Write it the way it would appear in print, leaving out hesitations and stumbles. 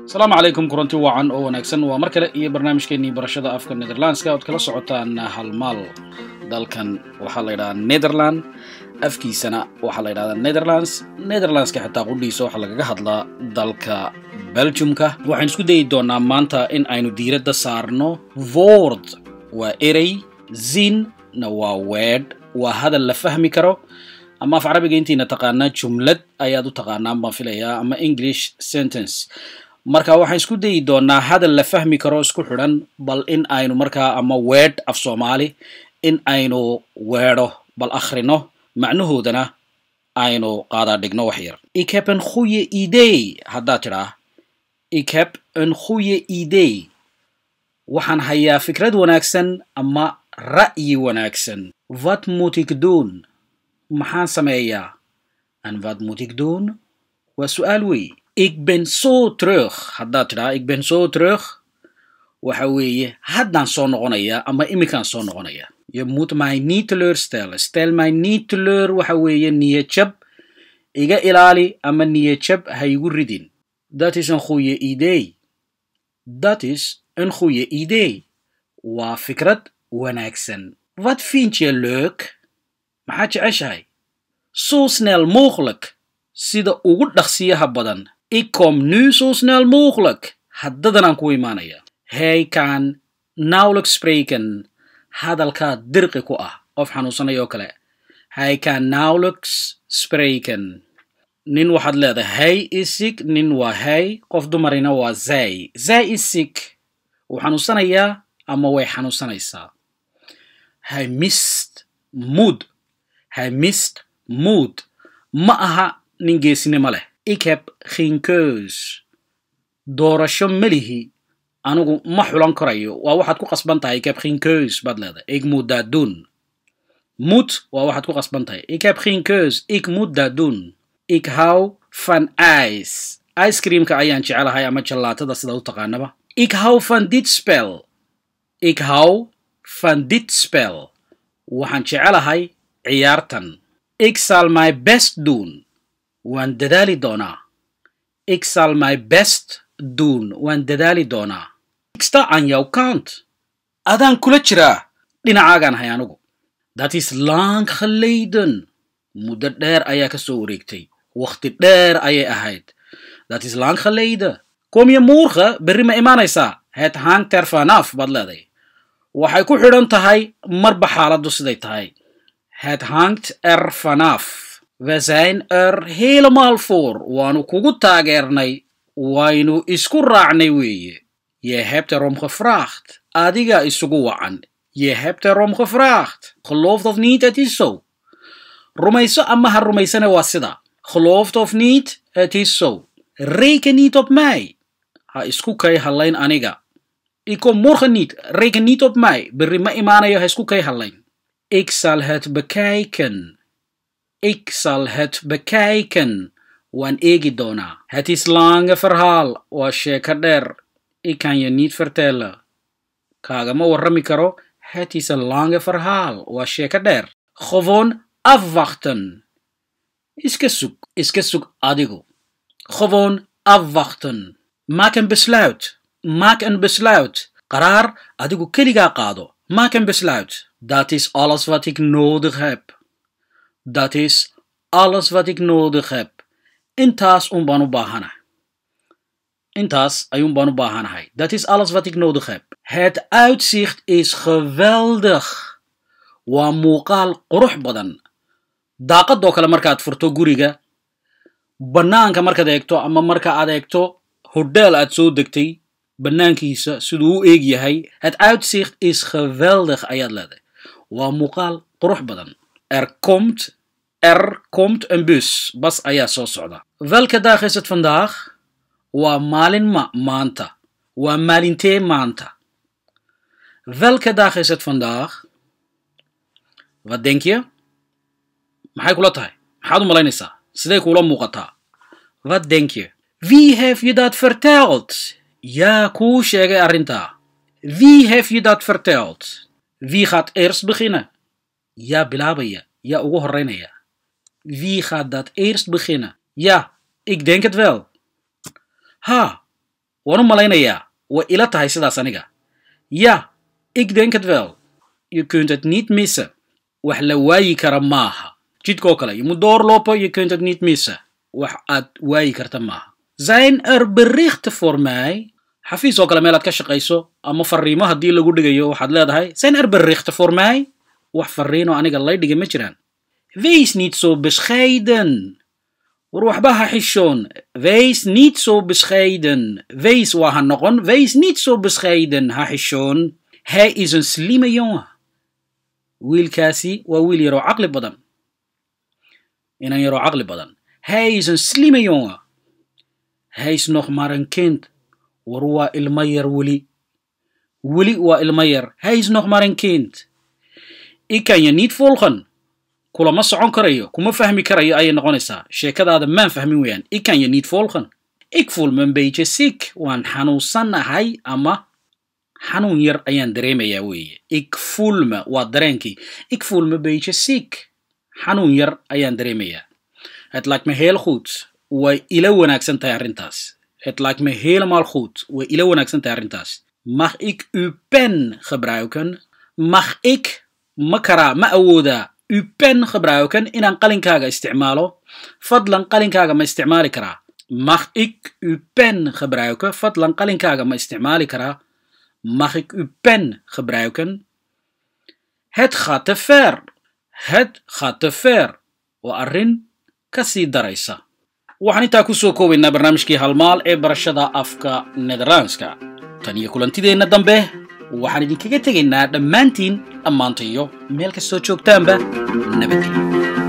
Asalaamu calaykum, kulanti wacan oo wanaagsan. Waa mar kale iyo barnaamijkeenii barashada afka Nederlandska ood kala socotaan Halmaal. Dalkan waxaa la yidhahdaa Netherland, afkiisana waxaa la yidhahdaa Netherlands. Netherlandska xitaa qudhiisa waxaa lagaga hadlaa dalka Belgiumka. Waxaynu isku dayi doonaa maanta in aynu diiradda saarno woord waa erey, zin na waa weedh, waa hadal la fahmi karo, ama af Carabiga intiina taqaanaa jumlad ayaad u taqaanaan baan filayaa, ama English sentence. Marka waxaan isku dayi doonaa hadal la fahmi karo isku xidhan, bal in aynu markaa ama weedh af Soomaali in aynu weedho bal akhrino, macnahoodana aynu qaadaa dhigno wax yar. "Ik heb een goeie idee" haddaad tidhaa, "Ik heb een goeie idee", waxaan hayaa fikrad wanaagsan ama ra'yi wanaagsan. "Wat moet ik doen?" Maxaan sameeyaa? En "wat moet ik doen" waa su-aal wey. "Ik ben zo terug" haddaad tidhaa, "Ik ben zo terug", waxa weeye haddaan soo noqonaya ama iminkaan soo noqonaya. "Je moet mij niet teleurstellen." "Stel mij niet teleur" waxa weeye niyadjab iga ilaali ama niyadjab ha igu ridin. "Dat is een goeie idee." "Dat is een goeie idee" waa fikrad wanaagsan. "Wat vind je leuk?" Maxaad jeceshahay? "Zo snel mogelijk." Sida ugu dhaqsiyaha badan. "Ik kom nu zo snel mogelijk." Haddadan aan ku imaanaya. "Hij kan nauwelijks spreken." Hadalkaa dirqi ku ah, qof xanuunsanaya oo kale. "Hij kan nauwelijks spreken." Nin waxaad leedahay "hij is ziek", nin waa hij, qof dumarina waa zij. "Zij is ziek", wuu xanuunsanayaa ama way xanuunsanaysaa. "Hij mist moed." "Hij mist moed." Ma aha nin geesinimo leh. "Ik heb geen keus." Doorasho melihi, anigu ma xulan karayo, waa waxaad ku qasban tahay. "Ik heb geen keus" baad leedahay. "Ik moet dat doen." Moet waa waxaad ku qasban tahay. "Ik heb geen keus, ik moet dat doen." "Ik hou van ijs." Ice creamka ayaan jecelahay ama jalaatada sidaad u taqaanaba. "Ik hou van dit spel." "Ik hou van dit spel." Waxaan jecelahay ciyaartan. "Ik zal mijn best doen." Waan dadaali doonaa. "Ik zal mijn best doen." Waan dadaali doonaa. "Ik sta aan jouw kant." Adaan kula jiraa, dhinacaagaan hay anigu. "Dat is lang geleden." Muddo dheer ayaa ka soo wareegtay, wakhti dheer ayay ahayd. "Dat is lang geleden." "Kom je morgen?" Berri ma imaanaysaa? "Het hangt er vanaf" baad leedahay. Waxay ku xidhan tahay marba xaaladdu siday tahay. "Het hangt er vanaf." "We zijn er helemaal voor." Waanu kugu taageernay, waynu isku raacnay weeye. "Je hebt erom gevraagd." Adiga isugu wacan. "Je hebt erom gevraagd." "Geloof of niet, het is zo." Rumayso ama ha rumaysane, waa sida. "Geloof of niet, het is zo." "Reken niet op mij." Ha isku kay hallayn aniga. "Ik kom morgen niet. Reken niet op mij." Berri ma imaanayo, ha isku kay hallayn. "Ik zal het bekijken." "Ik zal het bekijken." Waan eegi doonaa. "Het is lange verhaal." Waa sheeko dheer. "Ik kan je niet vertellen." Kaagama warrami karo. "Het is een lange verhaal." Waa sheeko dheer. "Gewoon afwachten." Iska sug, iska sug adigu. "Gewoon afwachten." "Maak een besluit." "Maak een besluit." Qaraar adigu keligaa qaado. "Maak een besluit." "Dat is alles wat ik nodig heb." "Dat is alles wat ik nodig heb." Intaas un baan u baahanahay, intaas ayuun baan u baahanahay. "Dat is alles wat ik nodig heb." "Het uitzicht is geweldig." Waa muuqaal qurux badan. Daaqadoo kale markaad furto guriga, bannaanka markaad eegto ama marka aad eegto hodheel aad soo degtay bannaankiisa siduu u eeg yahay, "Het uitzicht is geweldig" ayaad leedahay. Waa muuqaal qurux badan. "Er komt een bus." Bas ayaa soo socda. "Welke dag is het vandaag?" Waa maalin ma maanta? Waa maalintee maanta? "Welke dag is het vandaag?" Wat denk je? Maxay kula tahay? Maxaad u malaynaysaa? Sidee kuula muuqataa? "Wat denk je?" "Wie heeft je dat verteld?" Yaa kuu sheegay arrintaa? "Wie heeft je dat verteld?" "Wie gaat eerst beginnen?" Yaa bilaabaya? Yaa ugu horeynaya? Wie gaat dat eerst beginnen? Ja, ik denk het wel. Ha, waan u malaynayaa. Way ila tahay sidaas aniga. Ja, ik denk het wel. Je kunt het niet missen. Wax la waayi kara maaha. Jidkoo kale, je moet doorlopen, je kunt het niet missen. Wax aad waayi karta maaha. Zijn er berichten voor mij? Xafiis oo kale meel aad ka shaqayso ama fariimo haddii lagu dhigayo, waxaad leedahay: Zijn er berichten voor mij? Wax fariinoo aniga lay dhigay ma jiraan? Wees niet zo bescheiden. War waxba ha xishoon. Wees niet zo bescheiden. Wees waa ha noqon. Wees niet zo bescheiden, ha xishoon. Hij is een slimme jongen. Wiilkaasi waa wiil yaroo caqli badan, inan yaroo caqli badan. Hij is een slimme jongen. Hij is nog maar een kind. War waa ilmo yar weli, weli waa ilmo yar. Hij is nog maar een kind. Ik kan je niet volgen. Kulama socon karayo, kuma fahmi karayo ayay noqonaysaa. Sheekadaada maan fahmin weeyaan. Ik kan je niet volgen. Ik voel me een beetje ziek. Waan xanuunsanahay ama xanuun yar ayaan dareemayaa weeye. Ik voel me waa dareenkii. Ik voel me een beetje ziek. Xanuun yar ayaan dareemayaa. Het lijkt me heel goed. Way ila wanaagsan tahay arrintaas. Het lijkt me helemaal goed. Way ila wanaagsan tahay arrintaas. Mag ik uw pen gebruiken? Mag ik, ma karaa, ma awoodaa, uw pen gebruiken, inaan qalinkaaga isticmaalo? Fadlan qalinkaaga ma isticmaali karaa? Mag ik uw pen gebruiken? Fadlan qalinkaaga ma isticmaali karaa? Mag ik uw pen gebruiken? Het gaat te ver. Het gaat te ver. Waa arrin ka sii daraysa. Waxaan intaa ku soo koobaynaa barnaamijkii Halmaal ee barashada afka Nederlandska. Tan iyo kulantideenna dambe, waxaan idinkaga tegaynaa dhammaantiin, dhammaantayo, meel kastoo joogtaanba, nabadgelyo.